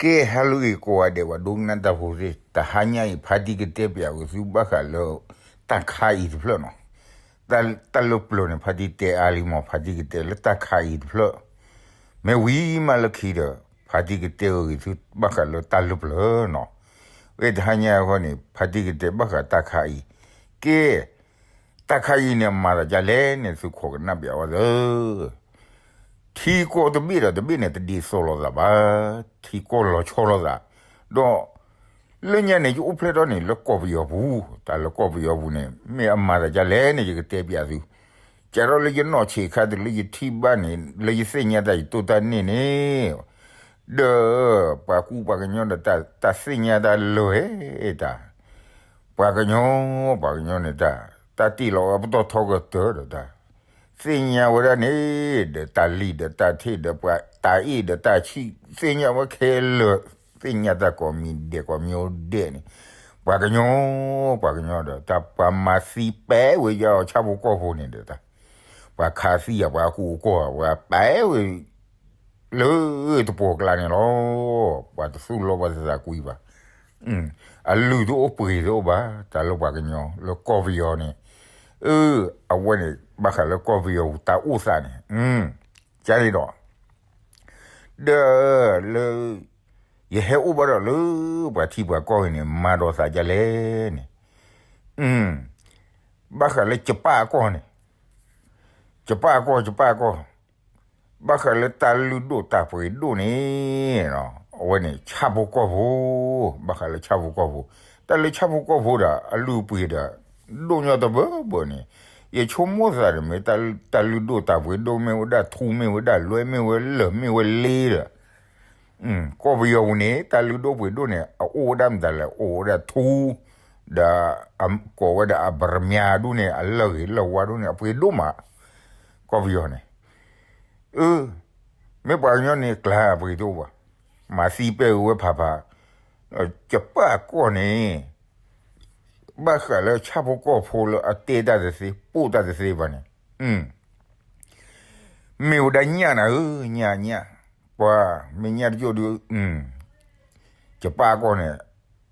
ကဲ ဟါလၢအဂ့ၤကိးဂၤဒဲး ပှၤဒိကနၣ်တၢ်ဖိသ့ၣ်, တဟါညါအံၤ ဖါတံၢ်ကတဲပၠးဝဲသုဘၣ်ဃးလၢ တၢ်ခါအံၤတဖျၢၣ်နီၤ. တၢ်လၢပျၢၤန့ၣ် ဖါတံၢ်တဲအါလံမး, ဖါတံၢ်ကတဲလၢတၢ်ခါအံၤတဖျၢၣ်, မ့ၢ်ဝံၤမးလၢခံဒီး ဖါတံၢ်ကတဲဂ့ၤသုဘၣ်ဃးလၢတၢ်လၢပျၢၤနီၤ. ဝဲတဟါညါအဃိန့ၣ် ဖါတံၢ်ကတဲဘၣ်ဃးတၢ်ခါအံၤ, ကဲ တၢ်ခါအံၤန့ၣ် အမၤသးဒ်လဲၣ်န့ၣ် သုခိးကနၣ်ပၠးဝဲသၢ ထံကီၢ်တဘ့ၣ်ဒီးတဘ့ၣ်န့ၣ် တဒ်သိးလိာ်သးဘၣ်, ထံကီၢ်လီၤဆီလိာ်သး, ဒီး လၢညါန့ၣ် ယအိၣ်ဖျဲၣ်ထီၣ်န့ၣ် လၢကီၢ်ပယီၤပူၤ, တၢ်လၢကီၢ်ပယီၤပူၤန့ၣ် မ့ၢ်အမၤသးဒ်လဲၣ်န့ၣ် ယကတဲပၠးသု, ကဲထီၣ်လၢယနီၢ်ဆံးခါတုၤလၢယထံၣ်ဘၣ်န့ၣ် လၢယသ့ၣ်ညါတၢ်ယတိၢ်တၢ်န့ၢ်န့ၣ်, ဒီး ပှၤကူပှၤကညီဒီးတၢ်သ့ၣ်ညါတၢ်လၢာ်ဝဲတၢ် ပှၤကညီ, ပှၤကညီန့ၣ်တၢ်, တၢ်တ့ၢ်လီၤအပတီၢ်ထီကတၢၢ်ဒီးတၢ်, သ့ၣ်ညါဝဲဒၣ်န့ၣ်, ဒီးတၢ်လံၣ်ဒီးတၢ်ထ့ၣ်ဒီးပှၤတၢ်အ့ၣ်ဒီးတၢ်ဆံၣ် သ့ၣ်ညါဝဲခဲလၢာ်, သ့ၣ်ညါတၢ်ကိးမံၤဒဲးကိးမံၤဒဲးန့ၣ်, ပှၤကညီ, ပှၤကညီဒီးတၢ်ပှၤမၤသံပဲဝဲယၤအီၤဆၣ်ဖိကီၢ်ဖိန့ၣ်ဒီးတၢ်, ပှၤခးသံယၤပှၤကူကီၢ် ပှၤပဲဝဲ လၢတပှီၢ်ကျါန့ၣ်လီၤ. ပှၤတသူၣ်လီၤပှၤတသးကွံဘၣ်. အလုၢ်တအိၣ်ပှ့ၤတအိၣ်ဘၣ်, တၢ်လၢပှၤကညီလၢကီၢ်ပယီၤန့ၣ်, အဝဲန့ၣ် ဘၣ်ဃးလၢကီၢ်ပယီၤပူၤတၢ်အိၣ်သးန့ၣ်, ကန့ၣ်ဒီး, ဒီးလၢ ယဟဲအိၣ်ဘၣ်ဒီးလၢ ပှၤထံပှၤကီၢ်ဂ့ၤန့ၣ် မၤဒီးသးဒ်လဲၣ်န့ၣ်, ဘၣ်ဃးလၢယပၣ်အကီၢ်န့ၣ်, ယပၣ်အကီၢ် ယပၣ်အကီၢ်, ဘၣ်ဃးလၢတၢ်လုၢ်ဒိၣ်တၢ်ပှ့ၤဒိၣ်န့ၣ်, အဝဲန့ၣ် ဆၣ်ဖိကီၢ်ဖိ, ဘၣ်ဃးလၢဆၣ်ဖိကီၢ်ဖိ, တၢ်လၢဆၣ်ဖိကီၢ်ဖိဒီး အလုၢ်အပှ့ၤဒီး ဒိၣ်ညီတဘၢဘၢန့ၣ်, ယဆိကမိၣ်သးဒီးမ့ၢ် တၢ်လုၢ်ဒိၣ်တၢ်ပှ့ၤဒိၣ်မ့ၢ်ဝဲဒၣ်ထူမ့ၢ်ဝဲဒၣ်လွဲမ့ၢ်ဝဲလၢာ်မ့ၢ်ဝဲလ့ဒီး ကီၢ်ပယီၤပူၤန့ၣ် တၢ်လုၢ်ဒိၣ်ပှ့ၤဒိၣ်န့ၣ် အအိၣ်ဝဲဒၣ်မတၤလဲၣ်, အိၣ်ဝဲဒၣ်ထူ, ဒီး ကိးဝဲဒၣ်အပရမၤဒိၣ်န့ၣ် အလၢၢ်ဂ့ၤလၢၢ်ဝါဒိၣ်န့ၣ် အပှ့ၤဒိၣ်မး, ကီၢ်ပယီၤန့ၣ်, အ မ့ၢ်ပှၤကညီန့ၣ် ကျါအပှ့ၤတအိၣ်ဘၣ်, မၤသံပဲဝဲဖးဖး, ယပၣ်အကီၢ်န့ၣ် ဘၣ်ဃးလၢဆၣ်ဖိကီၢ်ဖိလၢအတဲတၢ်တသ့ ပိၢ်တၢ်တသ့ဘၣ်န့ၣ်, မ့ၢ်ဝဲဒၣ်ညၣ်နၤဧၢ, ညၣ်ညၣ်, ပှၤမ့ၢ်ညၣ်တကၠိၣ်ဒုး, ယပၣ်အကီၢ်န့ၣ်,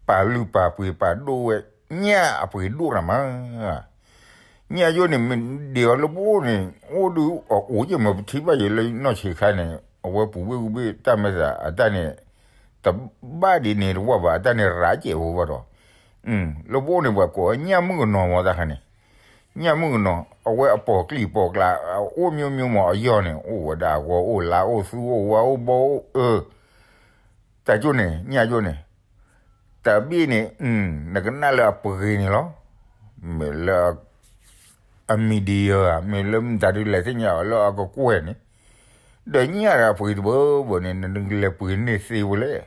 ပာ်လုၢ်ပာ်ပှ့ၤပာ်ဒိၣ်ဝဲ, ညၣ်အပှ့ၤဒိၣ်နၤမး, ညၣ်ယိၣ်န့ၣ် မ့ၢ်ဒံးအီၤလၢပအိၣ်န့ၣ် အိၣ်ဒုးအအိၣ်ယမ့ၢ်ပထံၣ်ဘၣ်ယံၤလၢနီၢ်ဆံးခါန့ၣ် အဝဲပူၤဘ့ၣ်ဂုၢ်ဘ့ၣ်တၢ်မဲာ်သး အတၢ်န့ၣ် တဘၣ်ဒ်န့ၣ်တဝၢ်ဘၣ် အတၢ်န့ၣ်ရးစဲးဖိဘၣ်ဒီး, လၢပအိၣ်န့ၣ်ပှၤကိးညၣ်မုၣ်ကနီၤမ့ၢ်တၢ်ခါန့ၣ်, ညၣ်မုၣ်ကနီၤ အဝဲအပိာ်ကျံၣ်ပိာ်ကျါ အအိၣ်မ့ၢ်မ့ၢ်မ့ၢ်အယီၢ်န့ၣ် အိၣ်ဝဲဒၣ်အဂီၤအိၣ်လါအိၣ်သူအိၣ်ဝါအိၣ်ဘီအိၣ်အၢ တၢ်ကၠိၣ်န့ၣ် ညၣ်ကၠိၣ်န့ၣ်, တၢ်ဘ့ၣ်န့ၣ် နကနၣ်လၢအပှ့ၤန့ၣ်လီၤ. မ့ၢ်လၢ အ media ဧါ မ့ၢ်လၢမတၤဒုးလဲၤသ့ၣ်ညါအီၤလၢအကကွဲၢ်န့ၣ်, ဒီးညၣ်ဒီးအပှ့ၤတဘၢဘၢန့ၣ် နကလဲၤပှ့ၤန့ၢ်သ့ဝဲလဲၣ်.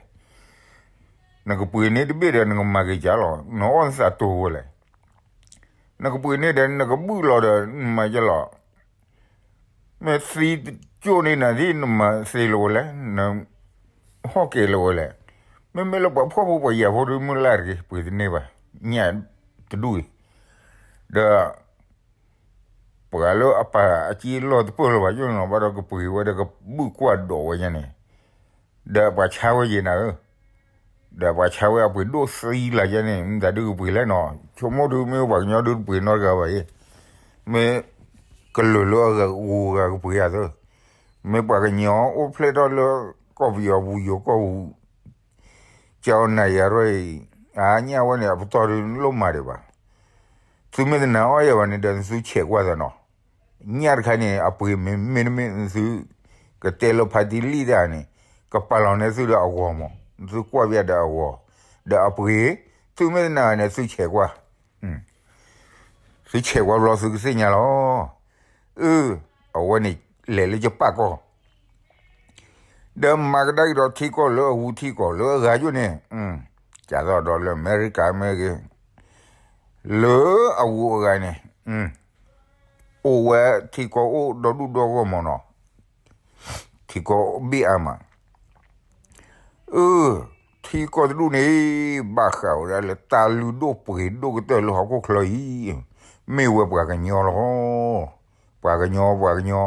နကပှ့ၤန့ၢ်တဘ့ၣ်ဒီးနကမၤက့ၤကၢလီၤ. နအီၣ်နသးတိၤဝဲလဲၣ်. နကပှ့ၤန့ၢ်ဒီးနကဘုၣ်လီၤဒီးနမၤကၢလီၤ. မ့ၢ်သံတကၠိၣ်န့ၣ်နၤဒ်နမၤသ့လၢၤဝဲလဲၣ်, နဟီၣ်က့ၤလၢၤဝဲလဲၣ်. မ့မ့ၢ်လၢပှၤဖှီၣ်ဖိပှၤယာ်ဖိဒုးမုၢ်လၢ်တဂ့ၤ ပှ့ၤတန့ၢ်ဘၣ်, ညၣ်တဒူၣ်အံၤ, ဒီး ပှၤလၢအပာ်အက့လီၢ်တပၢၢ်လၢၤဘၣ်ယိၣ်န့ၣ်လီၤ ဘၣ်ဒီးကပှ့ၤဝဲဒီးကဘုၣ်ကွၢ်ဒိးဝဲယဲန့ၣ်, ဒီးပှၤဆါဝဲယဲနၤဧၢ, ဒီးပှၤဆါဝဲအပှ့ၤဒိၣ်သံလၢယဲန့ၣ် မတၤဒုးကပှ့ၤလဲၣ်နီၤ ဆိကမိၣ်ဒုးမ့ၢ်ပှၤကညီဒုးတပှ့ၤနီတဂၤဘၣ်ယဲ, မ့ၢ် ကလုာ်လၢအဂၤဂၤကပှ့ၤယၤသၢ, မ့ၢ်ပှၤကညီအိၣ်ဖျဲၣ်ထီၣ်လၢ ကီၢ်ပယီၤပူၤယိၤကီၢ်ပူၤ ကၠီနၤယၤရဲၣ်အံၤ, အါညၣ်ဝဲန့ၣ် အပတီၢ်ဒုးလိၣ်မၤဒံးဘၣ်. သုမ့ၢ်တနာ်အီၣ်ယၤဘၣ်န့ၣ်ဒီး သုဆဲးကွၢ်သးနီၤ. ညၣ်တခါန့ၣ် အပှ့ၤမ့ၢ်မ့ၢ်တမ့ၢ် သုကတဲလၢဖါတံၢ်လံၣ်တၢ်န့ၣ် ကပာ်လီၤန့ၢ်သုဒီးအဂီၤမး, သုကွၢ်ဘၣ်ဒီးအဂီၤ, ဒီးအပှ့ၤ, သုမ့ၢ်တနာ်န့ၣ် သုဆဲးကွၢ် သုဆဲးကွၢ်ဘျီသုကသ့ၣ်ညါလီၤ. အၢ, အဝဲန့ၣ် လဲၤလၢယပၣ်ကီၢ် ဒီးမၤကဒါက့ၤဒီးထံကီၢ်လၢအဂုၤထံကီၢ်လၢအဂၤယိၣ်န့ၣ်, ကသိးဒီးလၢအမဲရကၤမ့ၢ်ဂ့ၤ, လၢအဂုၤအဂၤန့ၣ်, အိၣ်ဝဲထံကီၢ်အိၣ်ဒီဒူၣ်ဒီဂီၢ်မးနီၤ, ထံကီၢ်ဘ့ၣ်အါမး အၢ, ထံကီၢ်တဒူၣ်န့ၣ် ဘၣ်ဃးဝဲဒၣ်လၢတၢ်လုၢ်ဒိၣ်ပှ့ၤဒိၣ်ကတၢၢ်လၢဟီၣ်ခိၣ်ချၢအံၤ, မ့ၢ်ဝဲပှၤကညီလီၤ. ပှၤကညီ, ပှၤကညီ,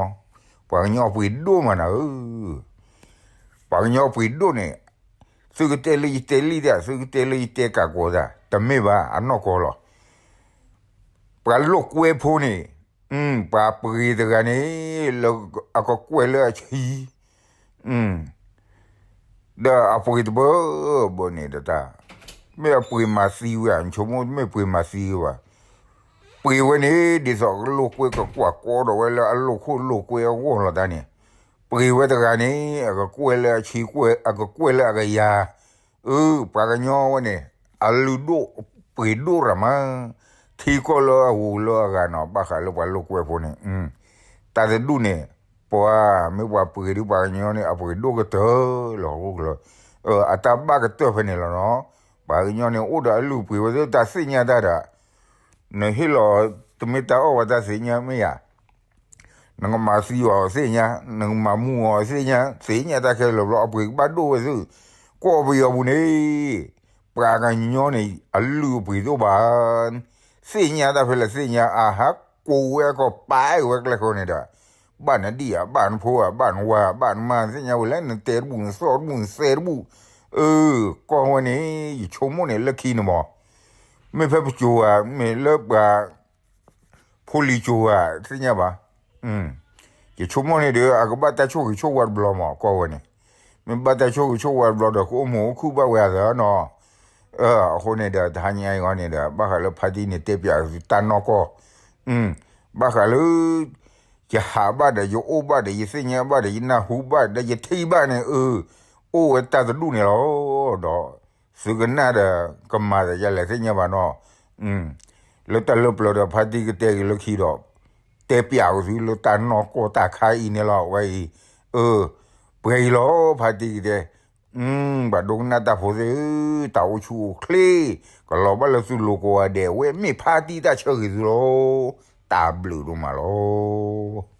ပှၤကညီပှ့ၤဒိၣ်မးနၤဧၢ, ပှၤကညီပှ့ၤဒိၣ်န့ၣ်, သု သုကတဲလၢယတဲလံတၢ်, သုကတဲလၢယတဲကးကီးတၢ်, တမ့ၢ်ဘၣ်, အနီၢ်ကီၢ်လီၤ. ပှၤလိာ်ကွဲဖိန့ၣ်, ပှၤပှ့ၤတဂၤန့ၣ်, လၢအကကွဲၢ်လၢအဆံ, ဒီးအပှ့ၤတဘၢဘၢန့ၣ်ဒီးတၢ်, မ့ၢ်အပှ့ၤမၤသံဝဲဧါ, ဆိကမိၣ်မ့ၢ်ပှ့ၤမၤသံဝဲဘၣ်. ပှ့ၤဝဲန့ၣ် ဒ်သိးအကလိာ်ကွဲ ကကွၢ်ကီဒီးဝဲလၢအလိာ်ခိၣ်လိာ်ကွဲအဂီၢ်လီၤတၢ်န့ၣ်, ပှ့ၤဝဲတဂၤန့ၣ် အကကွဲၢ်လၢအဆံကွဲၢ်, အကကွဲၢ်လၢအကယၤ, အၢ ပှၤကညီဝဲန့ၣ်, အလုၢ်ဒိၣ်ပှ့ၤဒိၣ်ရၣ်မး, ထံကီၢ်လၢအဂုၤလၢအဂၤနီၤ, ဘၣ်ဃးလၢပှၤလိာ်ကွဲဖိန့ၣ်, တၢ်တဒူၣ်န့ၣ်, ပှၤမ့ၢ်ပှၤပှ့ၤဒုးပှၤကညီန့ၣ် အပှ့ၤဒိၣ်ကတၢၢ်လီၤ, အတၢ်ဘၣ်ကတၢၢ်ဖဲန့ၣ်လီၤနီၤ. ပှၤကညီန့ၣ် အိၣ်ဒီးအလုၢ်ပှ့ၤဝဲသ့ၣ်တၢ်သ့ၣ်ညါတၢ်ဒီး, နဟ့ၣ်လီၤ, တမ့ၢ်တၢ်အီၣ်ဝဲတၢ်သ့ၣ်ညါမ့ၢ်ဧါ. နကမၤသံအီၤသ့ၣ်ညါ, နကမၤမူအီၤသ့ၣ်ညါ, သ့ၣ်ညါတၢ်ခဲလၢာ်ဘျီ အပှ့ၤကဘၣ်ဒိၣ်ဝဲသု, ကီၢ်ပယီၤပူၤန့ၣ်, ပှၤကညီန့ၣ် အလုၢ်အပှ့ၤတအိၣ်ဘၣ်, သ့ၣ်ညါတၢ်ဖဲလဲၣ်သ့ၣ်ညါ, အဟးကိးဝဲကီၢ်ပာ်ဝဲကျဲဃီန့ၣ်ဒီး, ဘၣ်နဒံၣ်ဧါ, ဘၣ်နဖိဧါ, ဘၣ်နဝၤ, ဘၣ်နမါ, သ့ၣ်ညါဝဲလဲၣ်, နတဲတဘူၣ်, နသီတဘူၣ်, နသဲတဘူၣ်, အၢ ကီၢ်ဝဲန့ၣ် ယဆိကမိၣ်န့ၣ် လၢခံန့ၣ်မး, မ့ၢ်ဖဲပစိၤဧါ, မ့ၢ်လၢပှၤ ဖိလံၤစိၤဧါ, သ့ၣ်ညါဘၣ်. ယဆိကမိၣ်န့ၣ်ဒီး အကဘၣ်တၢ်ဆိၣ်ဂ့ၤဆိၣ်ဝါတဘျီမး, ကီၢ်ဝဲန့ၣ်, မ့ၢ်ဘၣ်တၢ်ဆိၣ်ဂ့ၤဆိၣ်ဝါတဘျီဒီး ကအိၣ်မုာ်အိၣ်ခုၣ်ဘၣ်ဝဲအသးနီၤ. အဃိန့ၣ်ဒီး တဟါညါအံၤဂီၢ်န့ၣ်ဒီး ဘၣ်ဃးလၢဖါတံၢ်န့ၣ် တဲပၠးသုတၢ်နီၢ်ကီၢ်, ဘၣ်ဃးလၢ ယဟးဘၣ်ဒီး ယအိၣ်ဘၣ်ဒီး ယသ့ၣ်ညါဘၣ်ဒီး ယနၢ်ဟူဘၣ်ဒီး ယထံၣ်ဘၣ်န့ၣ်, အၢ အိၣ်ဝဲတၢ်တဒူၣ်န့ၣ်လီၤ. ဒီး သုကနၣ်ဒီး ကမၤသးဒ်လဲၣ်သ့ၣ်ညါဘၣ်နီၤ. လၢတၢ်လၢပျၢၤဒီး ဖါတံၢ်ကတဲက့ၤလၢခံဒီး တဲပၠးက့ၤသုလၢတၢ်နီၢ်ကီၢ်တၢ်ခါအံၤန့ၣ်လီၤ. ဝဲအံၤ, အၢ, ပှဲၤအံၤလီၤ ဖါတံၢ်ကတဲ, ပှၤဒိကနၣ်တၢ်ဖိသ့ၣ်ဧၢ, တၢ်အိၣ်ဆူၣ်အိၣ်ချ့ ကလီၤဘၣ်လၢသုလိၤကိးဂၤဒဲး, ဝဲမ့ၢ်ဖါတံၢ်တၢ်ဆၢဂ့ၤသုလီၤ. တၢ်ဘျုးဒိၣ်မးလီၤ.